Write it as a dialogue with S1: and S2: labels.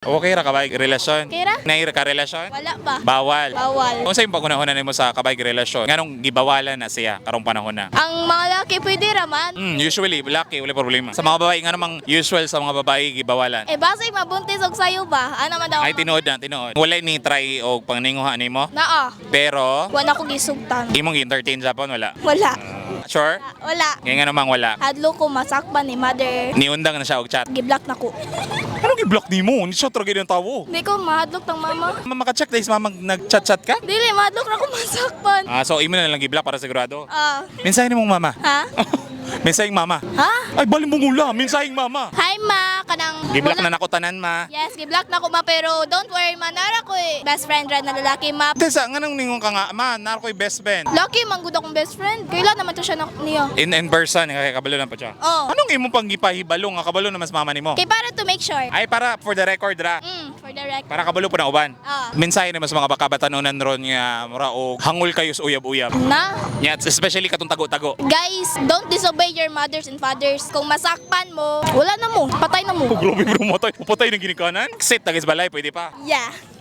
S1: Okay ra kabay relasyon?
S2: Okay ra.
S1: Naira ka relasyon?
S2: Wala pa.
S1: Bawal.
S2: Bawal.
S1: Kung sa imong pangunahuna nimo sa kabay relasyon, nganong gibawalan na siya karong panahon na?
S2: Ang mga laki pwede ra man.
S1: Usually, laki, wala problema. Sa mga babae, nga namang usual sa mga babae, gibawalan.
S2: Eh basig mabuntis og sayo ba? Ano man daw?
S1: Ay, tinuod na, tinuod. Wala ni try og pangninguha nimo.
S2: Naa.
S1: Pero,
S2: Wala ko gisugtan.
S1: imong entertain Japon, wala.
S2: Wala.
S1: Sure?
S2: Wala.
S1: Ngayon nga namang wala.
S2: Hadlo ko masakpan ni mother.
S1: Niundang na siya og chat.
S2: Giblock na ko.
S1: Anong gi-block nimo? Ni siya tragay ng tawo.
S2: Hindi ko mahadlok tang mama.
S1: Mama, maka-check dahil mama nag-chat-chat ka?
S2: Dili, mahadlok ra ko masakpan.
S1: Ah, so imo na lang gi-block para sigurado.
S2: Ah.
S1: Mensahe ni mong mama.
S2: Ha?
S1: Mensaheng mama.
S2: Ha?
S1: Ay, balin mong ula. Mensaheng mama.
S2: Hi ma, kanang
S1: Gi-block na nako tanan, ma.
S2: Yes, giblock na ko ma, pero don't worry ma, nara ko eh. Best friend ra na lalaki ma.
S1: Tesa, nga nang ningon ka nga, ma, naro ko'y best friend.
S2: Lucky man gud akong best friend. Kailan naman to siya na, niya.
S1: In person, kaya kabalo na pa siya.
S2: Oh.
S1: Anong imong panggipahibalo nga kabalo na mas mama nimo?
S2: Kay para to make sure.
S1: Ay, para for the record ra.
S2: For the record.
S1: Para kabalo po na uban.
S2: Ah.
S1: Mensahe naman sa mga bakabatanunan ron nga mura og hangol kayo sa uyab-uyab.
S2: Na.
S1: Yeah, especially katong tago-tago.
S2: Guys, don't disobey your mothers and fathers. Kung masakpan mo, wala na mo. Patay na mo.
S1: Oh, grabe bro, matay. Upatay ng ginikanan. Sit na guys balay, pwede pa.
S2: Yeah.